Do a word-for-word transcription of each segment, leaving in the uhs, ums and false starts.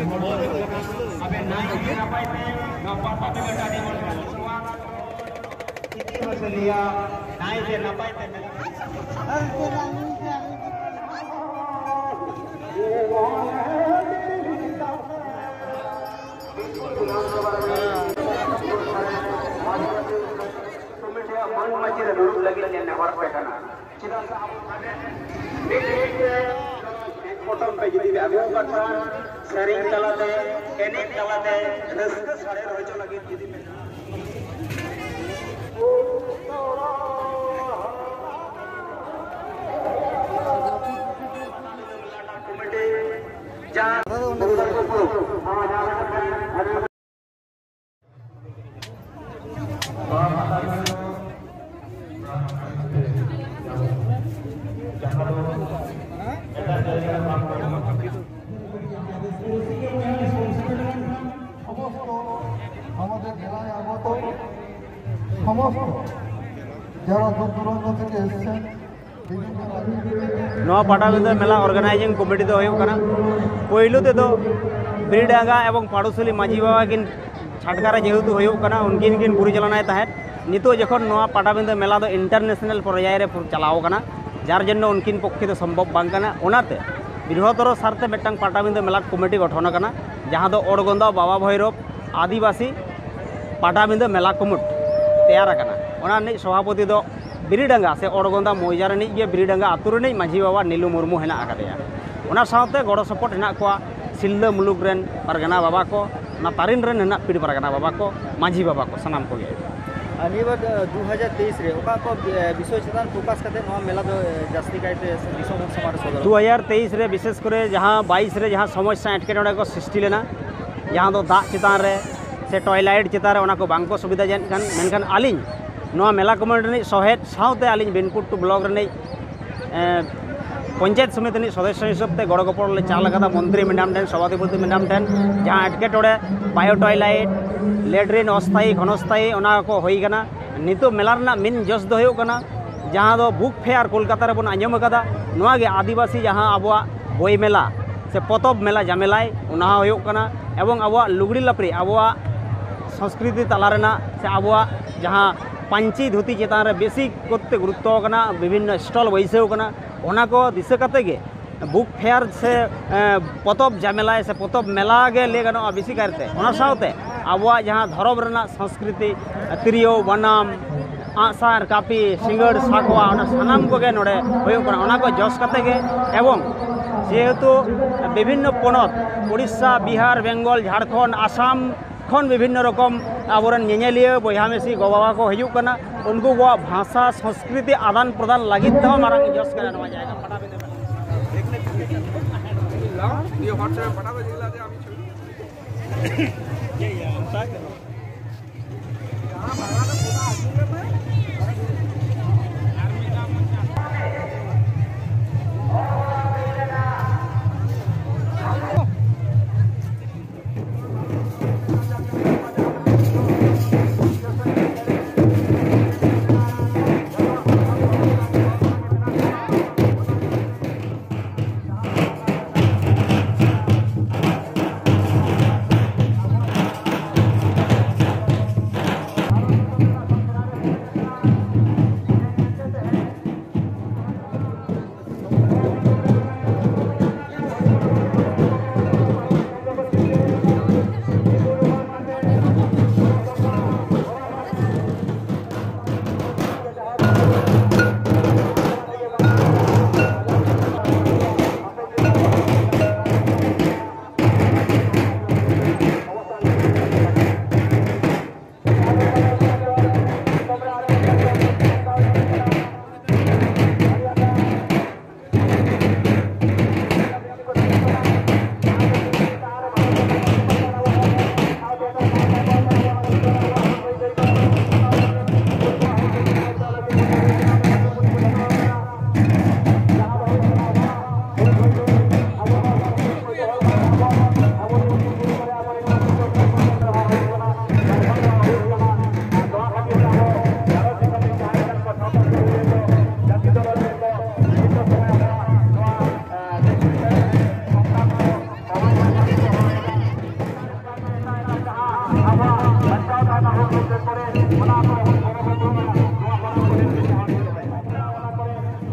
ᱟᱵᱮᱱ ᱱᱟᱭᱛᱮ ᱱᱟᱯᱟᱭ ᱛᱮ ᱱᱚᱣᱟ ᱯᱟᱛᱟ ᱵᱤᱸᱫᱷᱟᱹ ᱴᱟᱺᱰᱤ ᱵᱚᱱ ᱥᱮᱴᱮᱨᱚᱜᱼᱟ᱾ ᱤᱫᱤ ᱦᱚᱸ ᱥᱮ ᱞᱟᱹᱭᱟ, ᱱᱟᱭᱛᱮ ᱱᱟᱯᱟᱭ ᱛᱮ ᱢᱮᱱᱟᱜ ᱠᱚᱢᱤᱴᱤᱭᱟᱜ ᱢᱟᱹᱱ ᱢᱟᱹᱪᱤ ᱨᱮ ᱫᱩᱲᱩᱵ ᱞᱟᱹᱜᱤᱫ ᱞᱮ ᱱᱮᱦᱚᱨ ᱟᱯᱮ ᱠᱟᱱᱟ᱾ ᱪᱮᱫᱟᱜ ᱥᱮ ᱟᱵᱚ ᱢᱤᱫ ᱢᱤᱫ ᱛᱮ ᱯᱚᱴᱚᱢ ᱯᱮ ᱡᱩᱫᱤ ᱯᱮ ᱟᱹᱜᱩ ᱟᱠᱟᱫ ᱠᱷᱟᱱ, ᱥᱮᱨᱮᱧ ᱛᱟᱞᱟᱛᱮ, ᱮᱱᱮᱡ ᱛᱟᱞᱟᱛᱮ, ᱨᱟᱹᱥᱠᱟᱹ ᱥᱟᱲᱮᱨ ᱦᱚᱪᱚ ᱞᱟᱹᱜᱤᱫ ᱡᱩᱫᱤ ᱯᱮ ᱠᱚᱢᱤᱴᱤ ᱡᱟᱦᱟᱸ সমস্ত আমাদের জেলায় আগত সমস্ত যারা দূর দূরান্ত থেকে এসছেন, বিভিন্ন রাজ্য থেকে নওয়া ᱯᱟᱴᱟᱵᱤᱸᱫᱷᱟᱹ ᱢᱮᱞᱟ ᱚᱨᱜᱟᱱᱟᱭᱡᱤᱝ ᱠᱚᱢᱤᱴᱤ ᱫᱚ ᱦᱩᱭᱩᱜ ᱠᱟᱱᱟ, ᱯᱳᱭᱞᱳ ᱛᱮᱫᱚ ᱵᱤᱨᱰᱟᱸᱜᱟ ᱮᱵᱚᱝ ᱯᱟᱲᱩᱥᱟᱞᱤ ᱢᱟᱹᱡᱷᱤ ᱵᱟᱵᱟ ᱠᱤᱱ ᱪᱷᱟᱴᱠᱟ ᱨᱮ ᱡᱮᱦᱮᱛᱩ ᱦᱩᱭᱩᱜ ᱠᱟᱱᱟ, ᱩᱱᱠᱤᱱ ᱠᱤᱱ ᱯᱚᱨᱤᱪᱟᱞᱚᱱᱟᱭ ᱛᱟᱦᱮᱸᱫ᱾ ᱱᱤᱛᱚᱜ ᱡᱚᱠᱷᱚᱱ ᱱᱚᱣᱟ ᱯᱟᱴᱟᱵᱤᱸᱫᱷᱟᱹ ᱢᱮᱞᱟ ᱫᱚ ᱤᱱᱴᱟᱨᱱᱮᱥᱱᱟᱞ ᱯᱚᱨᱭᱟᱭ ᱨᱮ ᱯᱩᱨ-, ᱪᱟᱞᱟᱣ ᱠᱟᱱᱟ, ᱡᱟᱨ ᱡᱚᱱᱱᱚ ᱩᱱᱠᱤᱱ ᱯᱚᱠᱠᱷᱮ ᱫᱚ ᱥᱚᱢᱵᱷᱚᱵ ᱵᱟᱝ ᱠᱟᱱᱟ᱾ ᱚᱱᱟᱛᱮ ᱵᱨᱤᱦᱚᱛᱚᱨ ᱥᱟᱨᱛᱮ ᱢᱤᱫᱴᱟᱝ ᱯᱟᱴᱟᱵᱤᱸᱫᱷᱟᱹ ᱢᱮᱞᱟ ᱠᱚᱢᱤᱴᱤ ᱜᱚᱴᱷᱚᱱ ᱟᱠᱟᱱᱟ, ᱡᱟᱦᱟᱸ ᱫᱚ ᱚᱲᱜᱚᱸᱫᱟ ᱵᱟᱵᱟ ᱵᱷᱳᱭᱨᱚᱵ ᱟᱹᱫᱤᱵᱟᱹᱥᱤ ᱯᱟᱴᱟᱵᱤᱸᱫᱷᱟᱹ ᱢᱮᱞᱟ ᱠᱚᱢᱤᱴ ᱛᱮᱭᱟᱨ ᱟᱠᱟᱱᱟ᱾ ᱚᱱᱟ ᱨᱤᱱᱤᱡ ᱥᱚᱵᱷᱟᱯᱚᱛᱤ ᱫᱚ ᱵᱤᱨᱤᱰᱟᱸᱜᱟ ᱥᱮ ᱚᱲᱜᱚᱸᱫᱟ ᱢᱚᱭᱡᱟ ᱨᱤᱱᱤᱡ ᱜᱮ ᱵᱤᱨᱤᱰᱟᱸᱜᱟ ᱟᱹᱛᱩ ᱨᱤᱱᱤᱡ ᱢᱟᱹᱡᱷᱤ ᱵᱟᱵᱟ ᱱᱤᱞᱩ ᱢᱩᱨᱢᱩ ᱦᱮᱱᱟᱜ ᱟᱠᱟᱫᱮᱭᱟ᱾ ᱚᱱᱟ ᱥᱟᱶᱛᱮ ᱜᱚᱲᱚ ᱥᱚᱯᱚᱦᱚᱫ ᱦᱮᱱᱟᱜ ᱠᱚᱣᱟ ᱥᱤᱞᱫᱟᱹ ᱢᱩᱞᱩᱠ ᱨᱮᱱ ᱯᱟᱨᱜᱟᱱᱟ ᱵᱟᱵᱟ ᱠᱚ, ᱚᱱᱟ ᱛᱟᱨᱤᱱ ᱨᱮᱱ ᱦᱮᱱᱟᱜ ᱯᱤᱲ ᱯᱟᱨᱜᱟᱱᱟ ᱵᱟᱵᱟ ᱠᱚ, ᱢᱟᱹᱡᱷᱤ ᱵᱟᱵᱟ ᱠᱚ, ᱥᱟᱱᱟᱢ ᱠᱚᱜᱮ᱾ ᱟᱨ ᱱᱤᱭᱟᱹ ᱵᱟᱨ, ᱮ, ᱫᱩ ᱦᱟᱡᱟᱨ ᱛᱮᱭᱤᱥ ᱨᱮ ᱚᱠᱟ ᱠᱚ, ᱮ, ᱵᱤᱥᱚᱭ ᱪᱮᱛᱟᱱ ᱯᱷᱳᱠᱟᱥ ᱠᱟᱛᱮ ᱱᱚᱣᱟ ᱢᱮᱞᱟ ᱫᱚ, ᱮ, ᱡᱟᱹᱥᱛᱤ ᱠᱟᱭᱛᱮ ᱫᱤᱥᱚᱢ ᱦᱚᱲ ᱥᱟᱢᱟᱝ ᱨᱮ ᱥᱚᱫᱚᱨᱚᱜᱼᱟ? ᱫᱩ ᱦᱟᱡᱟᱨ ᱛᱮᱭᱤᱥ ᱨᱮ ᱵᱤᱥᱮᱥ ᱠᱚᱨᱮ ᱡᱟᱦᱟᱸ ᱵᱟᱭᱤᱥ ᱨᱮ ᱡᱟᱦᱟᱸ ᱥᱚᱢᱚᱥᱥᱟ ᱮᱴᱠᱮᱴᱚᱬᱮ ᱠᱚ ᱥᱨᱤᱥᱴᱤ ᱞᱮᱱᱟ, ᱡᱟᱦᱟᱸ ᱫᱚ ᱫᱟᱜ ᱪᱮᱛᱟᱱ ᱨᱮ ᱥᱮ ᱴᱚᱭᱞᱟᱭᱤᱴ ᱪᱮᱛᱟᱱ ᱨᱮ ᱚᱱᱟ ᱠᱚ ᱵᱟᱝ ᱠᱚ ᱥᱩᱵᱤᱫᱷᱟ ᱡᱟᱹᱱᱤᱡ ᱠᱷᱟᱱ, ᱢᱮᱱᱠᱷᱟᱱ ᱟᱹᱞᱤᱧ ᱱᱚᱣᱟ ᱢᱮᱞᱟ ᱠᱚᱢᱤᱴᱤ ᱨᱤᱱᱤᱡ ᱥᱚᱦᱮᱫ ᱥᱟᱶᱛᱮ ᱟᱹᱞᱤᱧ ᱵᱤᱱᱯᱩᱨ ᱴᱩ ᱵᱞᱚᱠ ᱨᱤᱱᱤᱡ, ᱮ, ᱯᱚᱧᱪᱟᱭᱮᱛ ᱥᱚᱢᱤᱛᱤ ᱨᱤᱱᱤᱡ ᱥᱚᱫᱚᱥᱥᱚ ᱦᱤᱥᱟᱹᱵ ᱛᱮ ᱜᱚᱲᱚ ᱜᱚᱯᱚᱲᱚ ᱞᱮ ᱪᱟᱞ ᱟᱠᱟᱫᱟ ᱢᱚᱱᱛᱨᱤ ᱢᱮᱰᱟᱢ ᱴᱷᱮᱱ, ᱥᱚᱵᱷᱟᱯᱚᱛᱤ ᱢᱮᱰᱟᱢ ᱴᱷᱮᱱ᱾ ᱡᱟᱦᱟᱸ ᱮᱴᱠᱮᱴᱚᱬᱮ, ᱵᱟᱭᱳ ᱴᱚᱭᱞᱟᱭᱤᱴ, ᱞᱮᱴᱨᱤᱱ ᱚᱥᱛᱷᱟᱭᱤ, ᱜᱷᱚᱱᱚᱥᱛᱷᱟᱭᱤ, ᱚᱱᱟ ᱠᱚ ᱦᱩᱭ ᱠᱟᱱᱟ᱾ ᱱᱤᱛᱚᱜ ᱢᱮᱞᱟ ᱨᱮᱱᱟᱜ ᱢᱮᱱ ᱡᱚᱥ ᱫᱚ ᱦᱩᱭᱩᱜ ᱠᱟᱱᱟ ᱡᱟᱦᱟᱸ ᱫᱚ ᱵᱩᱠ ᱯᱷᱮᱭᱟᱨ ᱠᱳᱞᱠᱟᱛᱟ ᱨᱮᱵᱚᱱ ᱟᱸᱡᱚᱢ ᱟᱠᱟᱫᱟ, ᱱᱚᱣᱟ ᱜᱮ ᱟᱹᱫᱤᱵᱟᱹᱥᱤ ᱡᱟᱦᱟᱸ ᱟᱵᱚᱣᱟᱜ ᱵᱳᱭ ᱢᱮᱞᱟ ᱥᱮ ᱯᱚᱛᱚᱵ ᱢᱮᱞᱟ ᱡᱟᱢᱮᱞᱟᱭ, ᱚᱱᱟ ᱦᱚᱸ ᱦᱩᱭᱩᱜ ᱠᱟᱱᱟ᱾ ᱮᱵᱚᱝ ᱟᱵᱚᱣᱟᱜ ᱞᱩᱜᱽᱲᱤ ᱞᱟᱯᱲᱤ, ᱟᱵᱚᱣᱟᱜ ᱥᱚᱝᱥᱠᱨᱤᱛᱤ ᱛᱟᱞᱟ ᱨᱮᱱᱟᱜ ᱥᱮ ᱟᱵᱚᱣᱟᱜ ᱡᱟᱦᱟᱸ ᱯᱟᱹᱧᱪᱤ ᱫᱷᱩᱛᱤ ᱪᱮᱛᱟᱱ ᱨᱮ ᱵᱮᱥᱤ ᱠᱚᱨᱛᱮ ᱜᱩᱨᱩᱛᱛᱚ ᱟᱠᱟᱱᱟ, ᱵᱤᱵᱷᱤᱱᱱᱚ ᱥᱴᱚᱞ ᱵᱟᱹᱭᱥᱟᱹᱣ ᱠᱟᱱᱟ, ᱚᱱᱟ ᱠᱚ ᱫᱤᱥᱟᱹ ᱠᱟᱛᱮ ᱜᱮ ᱵᱩᱠ ᱯᱷᱮᱭᱟᱨ ᱥᱮ ᱮ, ᱯᱚᱛᱚᱵ ᱡᱟᱢᱮᱞᱟᱭ ᱥᱮ ᱯᱚᱛᱚᱵ ᱢᱮᱞᱟ ᱜᱮ ᱞᱟᱹᱭ ᱜᱟᱱᱚᱜᱼᱟ ᱵᱮᱥᱤ ᱠᱟᱭᱛᱮ᱾ ᱚᱱᱟ ᱥᱟᱶᱛᱮ ᱟᱵᱚᱣᱟᱜ ᱡᱟᱦᱟᱸ ᱫᱷᱚᱨᱚᱢ ᱨᱮᱱᱟᱜ ᱥᱚᱝᱥᱠᱨᱤᱛᱤ, ᱛᱤᱨᱭᱳ ᱵᱟᱱᱟᱢ, ᱟᱜᱼᱥᱟᱨ ᱠᱟᱹᱯᱤ, ᱥᱤᱸᱜᱟᱹᱲ ᱥᱟᱠᱣᱟ, ᱚᱱᱟ ᱥᱟᱱᱟᱢ ᱠᱚᱜᱮ ᱱᱚᱰᱮ ᱦᱩᱭᱩᱜ ᱠᱟᱱᱟ᱾ ᱚᱱᱟ ᱠᱚ ᱡᱚᱥ ᱠᱟᱛᱮ ᱜᱮ, ᱮᱵᱚᱝ ᱡᱮᱦᱮᱛᱩ ᱵᱤᱵᱷᱤᱱᱱᱚ ᱯᱚᱱᱚᱛ, ᱩᱲᱤᱥᱥᱟ, ᱵᱤᱦᱟᱨ, ᱵᱮᱝᱜᱚᱞ, ᱡᱷᱟᱲᱠᱷᱚᱸᱰ, ᱟᱥᱟᱢ ᱠᱷᱚᱱ ᱵᱤᱵᱷᱤᱱᱱᱚ ᱨᱚᱠᱚᱢ ᱟᱵᱚᱨᱮᱱ ᱧᱮᱧᱮᱞᱤᱭᱟᱹ ᱵᱚᱭᱦᱟ ᱢᱤᱥᱤ ᱜᱚ ᱵᱟᱵᱟ ᱠᱚ ᱦᱤᱡᱩᱜ ᱠᱟᱱᱟ, ᱩᱱᱠᱩ ᱠᱚᱣᱟᱜ ᱵᱷᱟᱥᱟ ᱥᱚᱝᱥᱠᱨᱤᱛᱤ ᱟᱫᱟᱱ ᱯᱨᱚᱫᱟᱱ ᱞᱟᱹᱜᱤᱫ ᱛᱮᱦᱚᱸ ᱢᱟᱨᱟᱝ ᱡᱚᱥ ᱠᱟᱱᱟ ᱱᱚᱣᱟ ᱡᱟᱭᱜᱟ ᱯᱟᱴᱟᱵᱤᱸᱫᱟᱹ ᱢᱮᱞᱟ᱾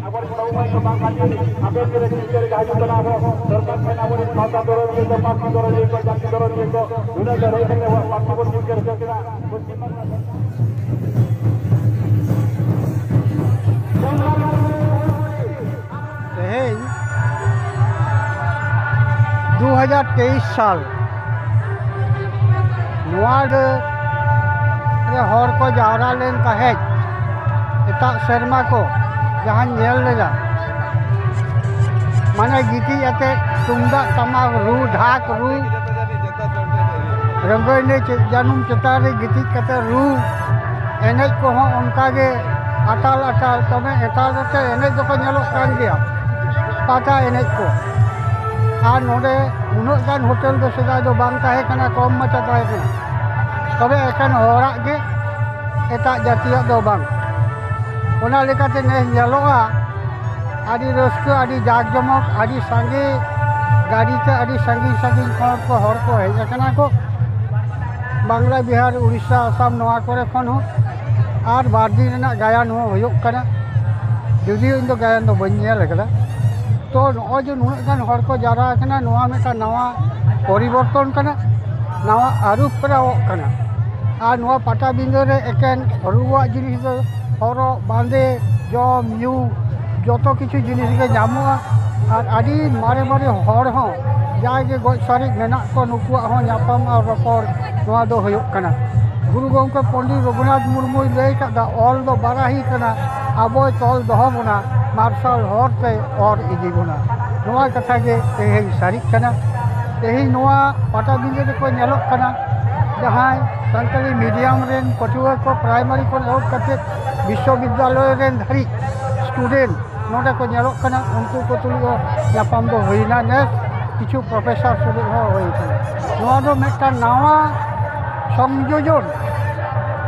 ᱟᱵᱚᱨᱮᱱ ᱵᱟᱹᱵᱩ ᱢᱟᱹᱭ ᱠᱚ ᱵᱟᱝ ᱠᱷᱟᱹᱛᱤᱨ ᱦᱟᱯᱮᱱ ᱫᱤᱱ ᱨᱮ ᱪᱤᱱᱛᱟᱹ ᱨᱮᱜᱮ ᱦᱤᱡᱩᱜ ᱠᱟᱱᱟ᱾ ᱟᱵᱚ ᱥᱚᱨᱠᱟᱨ ᱴᱷᱮᱱ ᱟᱵᱚᱨᱮᱱ ᱥᱟᱶᱛᱟ ᱫᱚᱨᱚᱫᱤᱭᱟᱹ ᱠᱚ, ᱯᱟᱹᱨᱥᱤ ᱫᱚᱨᱚᱫᱤᱭᱟᱹ ᱠᱚ, ᱡᱟᱹᱛᱤ ᱫᱚᱨᱚᱫᱤᱭᱟᱹ ᱠᱚ ᱱᱩᱱᱟᱹᱜ ᱞᱟᱹᱲᱦᱟᱹᱭ ᱠᱟᱛᱮ ᱟᱵᱚᱣᱟᱜ ᱯᱟᱹᱨᱥᱤ ᱵᱚᱱ ᱡᱤᱛᱠᱟᱹᱨ ᱦᱚᱪᱚ ᱠᱮᱫᱟ᱾ ᱛᱮᱦᱮᱧ ᱫᱩ ᱦᱟᱡᱟᱨ ᱛᱮᱭᱤᱥ ᱥᱟᱞ, ᱱᱚᱣᱟ ᱨᱮ ᱨᱮ ᱦᱚᱲ ᱠᱚ ᱡᱟᱣᱨᱟ ᱞᱮᱱ ᱛᱟᱦᱮᱸᱫ, ᱮᱴᱟᱜ ᱥᱮᱨᱢᱟ ᱠᱚ ᱡᱟᱦᱟᱸᱧ ᱧᱮᱞ ᱞᱮᱫᱟ, ᱢᱟᱱᱮ ᱜᱤᱛᱤᱡ ᱟᱛᱮ ᱛᱩᱢᱫᱟᱜ ᱴᱟᱢᱟᱠ ᱨᱩ, ᱰᱷᱟᱠ ᱨᱩ, ᱨᱚᱝᱜᱚᱭ ᱮᱱᱮᱡ ᱪᱮ-, ᱡᱟᱹᱱᱩᱢ ᱪᱮᱛᱟᱱ ᱨᱮ ᱜᱤᱛᱤᱡ ᱠᱟᱛᱮ ᱨᱩ, ᱮᱱᱮᱡ ᱠᱚᱦᱚᱸ ᱚᱱᱠᱟ ᱜᱮ ᱟᱴᱟᱞ ᱟᱴᱟᱞ, ᱛᱚᱵᱮ ᱮᱴᱟᱞ ᱠᱟᱛᱮ ᱮᱱᱮᱡ ᱫᱚᱠᱚ ᱧᱮᱞᱚᱜ ᱠᱟᱱ ᱜᱮᱭᱟ, ᱯᱟᱛᱟ ᱮᱱᱮᱡ ᱠᱚ᱾ ᱟᱨ ᱱᱚᱰᱮ ᱩᱱᱟᱹᱜ ᱜᱟᱱ ᱦᱳᱴᱮᱞ ᱫᱚ ᱥᱮᱫᱟᱭ ᱫᱚ ᱵᱟᱝ ᱛᱟᱦᱮᱸ ᱠᱟᱱᱟ, ᱠᱚᱢ ᱢᱟᱪᱷᱟ ᱛᱟᱦᱮᱸ ᱠᱟᱱᱟ, ᱛᱚᱵᱮ ᱮᱠᱷᱮᱱ ᱦᱚᱲᱟᱜ ᱜᱮ, ᱮᱴᱟᱜ ᱡᱟᱹᱛᱤᱭᱟᱜ ᱫᱚ ᱵᱟᱝ᱾ ᱚᱱᱟ ᱞᱮᱠᱟᱛᱮ ᱱᱮᱥ ᱧᱮᱞᱚᱜᱼᱟ, ᱟᱹᱰᱤ ᱨᱟᱹᱥᱠᱟᱹ, ᱟᱹᱰᱤ ᱡᱟᱠ ᱡᱚᱢᱚᱠ, ᱟᱹᱰᱤ ᱥᱟᱸᱜᱮ ᱜᱟᱹᱰᱤ ᱛᱮ ᱟᱹᱰᱤ ᱥᱟᱺᱜᱤᱧ ᱥᱟᱺᱜᱤᱧ ᱠᱷᱚᱱ ᱠᱚ ᱦᱚᱲ ᱠᱚ ᱦᱮᱡ ᱟᱠᱟᱱᱟ ᱠᱚ, ᱵᱟᱝᱞᱟ, ᱵᱤᱦᱟᱨ, ᱩᱲᱤᱥᱥᱟ, ᱟᱥᱟᱢ, ᱱᱚᱣᱟ ᱠᱚᱨᱮ ᱠᱷᱚᱱ ᱦᱚᱸ᱾ ᱟᱨ ᱵᱟᱨ ᱫᱤᱱ ᱨᱮᱱᱟᱜ ᱜᱟᱭᱟᱱ ᱦᱚᱸ ᱦᱩᱭᱩᱜ ᱠᱟᱱᱟ, ᱡᱩᱫᱤᱭᱳ ᱤᱧ ᱫᱚ ᱜᱟᱭᱟᱱ ᱫᱚ ᱵᱟᱹᱧ ᱧᱮᱞ ᱟᱠᱟᱫᱟ᱾ ᱛᱚ ᱱᱚᱜᱼᱚᱭ ᱡᱮ ᱱᱩᱱᱟᱹᱜ ᱜᱟᱱ ᱦᱚᱲ ᱠᱚ ᱡᱟᱣᱨᱟ ᱟᱠᱟᱱᱟ, ᱱᱚᱣᱟ ᱢᱤᱫᱴᱟᱝ ᱱᱟᱣᱟ ᱯᱚᱨᱤᱵᱚᱨᱛᱚᱱ ᱠᱟᱱᱟ, ᱱᱟᱣᱟ ᱟᱹᱨᱩ ᱯᱷᱮᱨᱟᱣᱚᱜ ᱠᱟᱱᱟ᱾ ᱟᱨ ᱱᱚᱣᱟ ᱯᱟᱴᱟᱵᱤᱸᱫᱟᱹ ᱨᱮ ᱮᱠᱮᱱ ᱨᱩᱣᱟᱜ ᱡᱤᱱᱤᱥ ᱫᱚ ᱦᱚᱨᱚᱜ ᱵᱟᱸᱫᱮ, ᱡᱚᱢ ᱧᱩ, ᱡᱚᱛᱚ ᱠᱤᱪᱷᱩ ᱡᱤᱱᱤᱥ ᱜᱮ ᱧᱟᱢᱚᱜᱼᱟ᱾ ᱟᱨ ᱟᱹᱰᱤ ᱢᱟᱨᱮ ᱢᱟᱨᱮ ᱦᱚᱲ ᱦᱚᱸ ᱡᱟᱦᱟᱸᱭ ᱜᱮ ᱜᱚᱡ ᱥᱟᱨᱮᱡ ᱢᱮᱱᱟᱜ ᱠᱚ, ᱱᱩᱠᱩᱣᱟᱜ ᱦᱚᱸ ᱧᱟᱯᱟᱢ ᱟᱨ ᱨᱚᱯᱚᱲ ᱱᱚᱣᱟ ᱫᱚ ᱦᱩᱭᱩᱜ ᱠᱟᱱᱟ᱾ ᱜᱩᱨᱩ ᱜᱚᱢᱠᱮ ᱯᱚᱱᱰᱤᱛ ᱨᱚᱜᱷᱩᱱᱟᱛᱷ ᱢᱩᱨᱢᱩᱭ ᱞᱟᱹᱭ ᱟᱠᱟᱫᱟ, "ᱚᱞ ᱫᱚ ᱵᱟᱨᱟᱦᱤ ᱠᱟᱱᱟ, ᱟᱵᱚᱭ ᱛᱚᱞ ᱫᱚᱦᱚ ᱵᱚᱱᱟ, ᱢᱟᱨᱥᱟᱞ ᱦᱚᱨ ᱛᱮ ᱚᱨ ᱤᱫᱤ ᱵᱚᱱᱟ᱾" ᱱᱚᱣᱟ ᱠᱟᱛᱷᱟ ᱜᱮ ᱛᱮᱦᱮᱧ ᱥᱟᱹᱨᱤᱜ ᱠᱟᱱᱟ᱾ ᱛᱮᱦᱮᱧ ᱱᱚᱣᱟ ᱯᱟᱴᱟᱵᱤᱸᱫᱟᱹ ᱨᱮᱠᱚ ᱧᱮᱞᱚᱜ ᱠᱟᱱᱟ ᱡᱟᱦᱟᱸᱭ ᱥᱟᱱᱛᱟᱲᱤ ᱢᱤᱰᱤᱭᱟᱢ ᱨᱮᱱ ᱯᱟᱹᱴᱷᱩᱣᱟᱹ ᱠᱚ, ᱯᱨᱟᱭᱢᱟᱨᱤ ᱠᱷᱚᱱ ᱮᱦᱚᱵ ᱠᱟᱛᱮ ᱵᱤᱥᱥᱚᱵᱤᱫᱽᱫᱟᱞᱚᱭ ᱨᱮᱱ ᱫᱷᱟᱹᱨᱤᱡ ᱥᱴᱩᱰᱮᱱᱴ ᱱᱚᱰᱮ ᱠᱚ ᱧᱮᱞᱚᱜ ᱠᱟᱱᱟ᱾ ᱩᱱᱠᱩ ᱠᱚ ᱛᱩᱞᱩᱡ ᱦᱚᱸ ᱧᱟᱯᱟᱢ ᱫᱚ ᱦᱩᱭᱱᱟ ᱱᱮᱥ, ᱠᱤᱪᱷᱩ ᱯᱨᱚᱯᱷᱮᱥᱚᱨ ᱥᱟᱞᱟᱜ ᱦᱚᱸ ᱦᱩᱭ ᱠᱟᱱᱟ᱾ ᱱᱚᱣᱟ ᱫᱚ ᱢᱤᱫᱴᱟᱝ ᱱᱟᱣᱟ ᱥᱚᱝᱡᱳᱡᱚᱱ,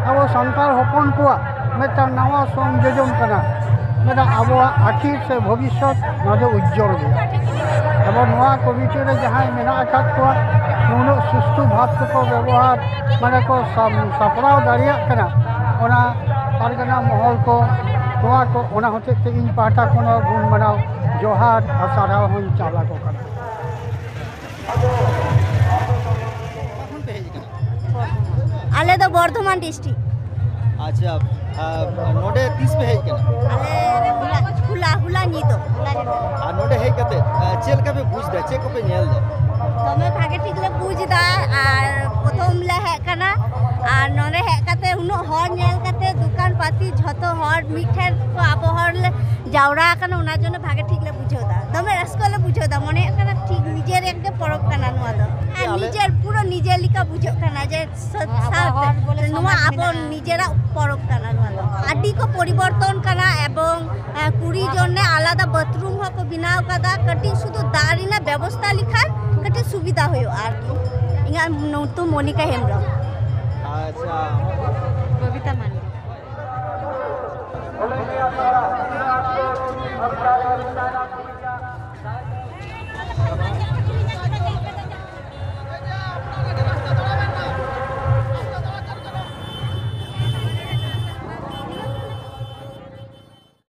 ᱟᱵᱚ ᱥᱟᱱᱛᱟᱲ ᱦᱚᱯᱚᱱ ᱠᱚᱣᱟᱜ ᱢᱤᱫᱴᱟᱝ ᱱᱟᱣᱟ ᱥᱚᱝᱡᱳᱡᱚᱱ ᱠᱟᱱᱟ᱾ ᱢᱤᱫᱴᱟᱝ ᱟᱵᱚᱣᱟᱜ ᱟᱹᱠᱷᱤᱨ ᱥᱮ ᱵᱷᱚᱵᱤᱥᱥᱚᱛ ᱱᱚᱣᱟ ᱫᱚ ᱩᱡᱽᱡᱚᱞ ᱜᱮᱭᱟ᱾ ᱛᱚ ᱱᱚᱣᱟ ᱠᱚᱢᱤᱴᱤ ᱨᱮ ᱡᱟᱦᱟᱸᱭ ᱢᱮᱱᱟᱜ ᱟᱠᱟᱫ ᱠᱚᱣᱟ, ᱱᱩᱱᱟᱹᱜ ᱥᱩᱥᱴᱷᱩ ᱵᱷᱟᱵᱽ ᱛᱮᱠᱚ ᱵᱮᱵᱚᱦᱟᱨ, ᱢᱟᱱᱮ ᱠᱚ ᱥᱟᱢ-, ᱥᱟᱯᱲᱟᱣ ᱫᱟᱲᱮᱭᱟᱜ ᱠᱟᱱᱟ, ᱚᱱᱟ ᱯᱟᱨᱜᱟᱱᱟ ᱢᱚᱦᱚᱞ ᱠᱚ, ᱱᱚᱣᱟ ᱠᱚ, ᱚᱱᱟ ᱦᱚᱛᱮᱡ ᱛᱮ ᱤᱧ ᱯᱟᱦᱴᱟ ᱠᱷᱚᱱ ᱦᱚᱸ ᱜᱩᱱ ᱢᱟᱱᱟᱣ ᱡᱚᱦᱟᱨ ᱟᱨ ᱥᱟᱨᱦᱟᱣ ᱦᱚᱸᱧ ᱪᱟᱞ ᱟᱠᱚ ᱠᱟᱱᱟ᱾ ᱚᱠᱟ ᱠᱷᱚᱱ ᱯᱮ ᱦᱮᱡ ᱟᱠᱟᱱᱟ? ᱟᱞᱮ ᱫᱚ ᱵᱚᱨᱫᱷᱚᱢᱟᱱ ᱰᱤᱥᱴᱨᱤᱠᱴ᱾ ᱟᱪᱪᱷᱟ, ᱟᱨ ᱱᱚᱰᱮ ᱛᱤᱥ ᱯᱮ ᱦᱮᱡ ᱟᱠᱟᱱᱟ? ᱟᱞᱮ ᱦᱚᱞᱟ, ᱦᱚᱞᱟ, ᱦᱚᱞᱟ ᱧᱤᱫᱟᱹ᱾ ᱟᱨ ᱱᱚᱰᱮ ᱦᱮᱡ ᱠᱟᱛᱮ, ᱟᱨ ᱪᱮᱫ ᱞᱮᱠᱟ ᱯᱮ ᱵᱩᱡᱽ ᱮᱫᱟ? ᱪᱮᱫ ᱠᱚᱯᱮ ᱧᱮᱞ ᱮᱫᱟ? ᱫᱚᱢᱮ ᱵᱷᱟᱜᱮ ᱴᱷᱤᱠ ᱞᱮ ᱵᱩᱡᱽ ᱮᱫᱟ᱾ ᱟᱨ ᱯᱨᱚᱛᱷᱚᱢ ᱞᱮ ᱦᱮᱡ ᱠᱟᱱᱟ, ᱟᱨ ᱱᱚᱰᱮ ᱦᱮᱡ ᱠᱟᱛᱮ ᱩᱱᱟᱹᱜ ᱦᱚᱲ ᱧᱮᱞ ᱠᱟᱛᱮ, ᱫᱚᱠᱟᱱ ᱯᱟᱹᱛᱤ ᱡᱷᱚᱛᱚ ᱦᱚᱲ ᱢᱤᱫ ᱴᱷᱮᱱ ᱠᱚ, ᱟᱵᱚ ᱦᱚᱲ ᱞᱮ ᱡᱟᱣᱨᱟ ᱟᱠᱟᱱᱟ, ᱚᱱᱟ ᱡᱚᱱᱱᱚ ᱵᱷᱟᱜᱮ ᱴᱷᱤᱠ ᱞᱮ ᱵᱩᱡᱷᱟᱹᱣ ᱮᱫᱟ᱾ ᱫᱚᱢᱮ ᱨᱟᱹᱥᱠᱟᱹ ᱞᱮ ᱵᱩᱡᱷᱟᱹᱣ ᱮᱫᱟ, ᱢᱚᱱᱮ ᱦᱩᱭᱩᱜ ᱠᱟᱱᱟ ᱴᱷᱤᱠ ᱱᱤᱡᱮᱨ ᱜᱮ ᱯᱚᱨᱚᱵᱽ ᱠᱟᱱᱟ ᱱᱚᱣᱟ ᱫᱚ᱾ ᱟᱨ ᱟᱞᱮ ᱱᱤᱡᱮᱨ, ᱯᱩᱨᱟᱹ ᱱᱤᱡᱮᱨ ᱞᱮᱠᱟ ᱵᱩᱡᱷᱟᱹᱜ ᱠᱟᱱᱟ ᱡᱮ ᱥᱟᱹᱛ ᱟᱵᱚ ᱥᱟᱶᱛᱮ ᱦᱚᱲ ᱵᱚᱞᱮ ᱱᱚᱣᱟ ᱥᱚᱢᱟᱡᱽ ᱟᱵᱚ ᱢᱮᱱᱟᱜᱼᱟ᱾ ᱱᱤᱡᱮᱨᱟᱜ ᱯᱚᱨᱚᱵᱽ ᱠᱟᱱᱟ ᱱᱚᱣᱟ ᱫᱚ᱾ ᱟᱹᱰᱤ ᱠᱚ ᱯᱚᱨᱤᱵᱚᱨᱛᱚᱱ ᱠᱟᱱᱟ, ᱮᱵᱚᱝ, ᱮ, ᱠᱩᱲᱤ ᱡᱚᱱ ᱨᱮ ᱟᱞᱟᱫᱟ ᱵᱟᱛᱷᱨᱩᱢ ᱦᱚᱸᱠᱚ ᱵᱮᱱᱟᱣ ᱠᱟᱫᱟ, ᱠᱟᱹᱴᱤᱡ ᱥᱩᱫᱷᱩ ᱫᱟᱜ ᱨᱮᱱᱟᱜ ᱵᱮᱵᱚᱥᱛᱷᱟ ᱞᱮᱠᱷᱟᱱ ᱠᱟᱹᱴᱤᱡ ᱥᱩᱵᱤᱫᱷᱟ ᱦᱩᱭᱩᱜᱼᱟ ᱟᱨᱠᱤ᱾ ᱤᱧᱟᱹᱜ ᱧᱩᱛᱩᱢ ᱢᱚᱱᱤᱠᱟ ᱦᱮᱢᱵᱨᱚᱢ᱾ ᱟᱪᱪᱷᱟ᱾ ᱵᱚᱵᱤᱛᱟ ᱢᱟᱱᱰᱤ᱾